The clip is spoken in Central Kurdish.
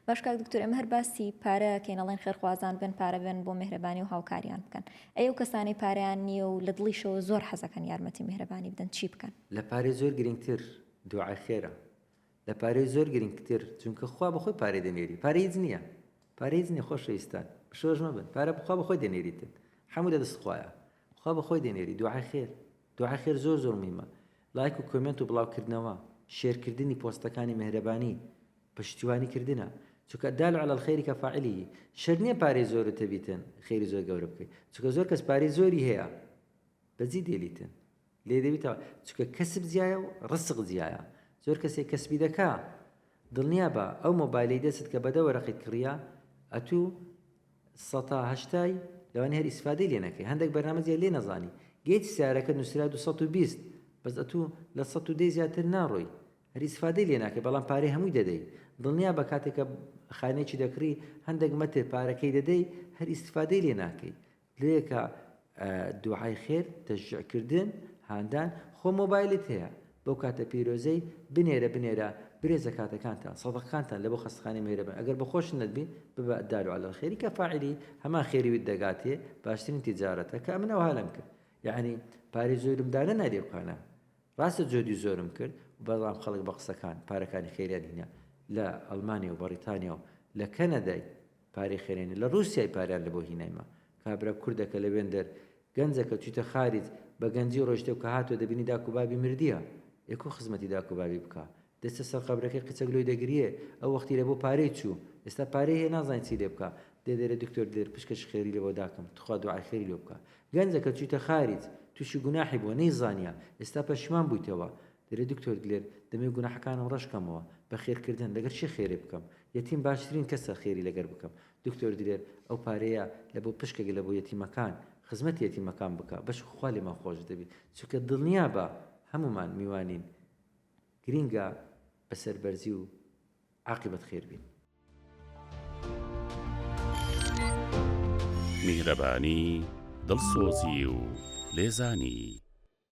باش کاک دکتۆر ئێمە هەر باسی پارە کەین ئەڵێن خێرخوازان بن پارە بن بۆ مێهرەبانی و هاوکاریان بکەن ئەی ئەو کەسانەی پارەیان نییە و لە دڵیشەوە زۆر حەزەکەن یارمەتی مێهرەبانی بدەن چی بکەن؟ لە پارەی زۆر گرنگتر دوعای خێرە لە پارەی زۆر گرنگتر چونکە خوا بەخۆی پارەی دەنێری پارە هیچ نییە پارە هیچ نییە خۆشەویستان شۆش مەبن پارە بخوا بەخۆی دەنێریتن هەموو لە دەست خوایە خوا بەخۆی دەنێری دوعای خێر دوعای خێر زۆر زۆر مهمە لایک و comment و بڵاوکردنەوە share کردنی پۆستەکانی مهرەبانی پشتیوانی کردنە چونکە الدال علی الخیر کفاعله شەرت نیە پارەی زۆرت هەبیتن خێری زۆر گەورە بکەی چونکە زۆر کەس پارەی زۆری هەیە بەجی دێلیتن لێ دەبیتەوە چونکە کەسب جیایە و ڕسق جیایە زۆر کەسێک کەسبی دەکا دڵنیا بە ئەو مۆبایلەی دەست کە بەدە وەرەقیت کڕیە ئەتوو سەتا هەشتای لەوانەیە هەر ئیسفادەی لێ نەکەی هەندێک بەرنامە جیای لێ نەزانی گەیت سیارەکە نووسرا 220 بەس ئەتوو لە 110 زیاتر ناڕۆی هەر ئیسفادەی لێ ناکەی بەڵام پارەی هەمووی دەدەی دڵنیا بە کاتێک کە خانێکی دەکڕی هەندێک مەتر پارەکەی دەدەی هەر ئیسفادەی لێ ناکەی لەیەکە دوعای خێر تەشجیع کردن هاندان خۆ مۆبایلت هەیە بەو کاتە پیرۆزەی بنێرە بنێرە برێ زەکاتەکانتان سەدەقەکانتان لە بۆ خەستەخانەی مێرەبن ئەگەر بەخۆش نەتبین ببە الدال علی الخیر کفاعله هەمان خێری وت دەگاتێ باشترین تیجارەتە کە ئەمن ئەوها لەم کرد یەعنی پارەی زۆرم دانەنا لێ بکانە ڕاستە جۆدی زۆرم کرد بەڵام خەڵک بە قسەکان پارەکانی خێریان هینا لە ئەڵمانیا و بەڕیتانیا و لە کەنەدای پارەی خێرێنی لە ڕوسیای پاریان لە بۆ هینایمە کابرا کوردەکە لە وێندەر گەنجەکە چویتە خاریج بە گەنجی ڕۆیشتە و کە هاتوە دەبینی داک و بابی مردیە ئێ کو خزمەتی داک و بابی بکا دەچتە سەر قەبرەکەی قیچەک لۆی دەگریێ ئەو وەختی لە بۆ پارەی چوو ئێستا پارەی هەیە نازانی چی لێ بکا دێ دەرێ دکتۆر دلێر پشکەکی خێری لە بۆ داکەم تخوا دوعای خێری لۆ بکە گەنجەکە چویتە خاریج توشی گوناحی بوە نەیزانیە ئێستا پەشیمان بویتەوە دەرێ دکتۆر دلێر دەمەوێ گوناحەکانم ڕەش کەمەوە بە خێر کردن لەگەر چی خێرێ بکەم یەتیم باشترین کەسە خێری لەگەر بکەم دکتۆر دلێر ئەو پارەیە لە بۆ پشکێک لە بۆ یەتیمەکان خزمەتی یەتیمەکان بکە بەشکو خوا لێمان خۆش دەبی چونکە دڵنیابە هەموومان میوانین گرینگە بە سەربەرزی و عاقیبەت خێر بین. میهرەبانی، دڵسۆزی و لێزانی.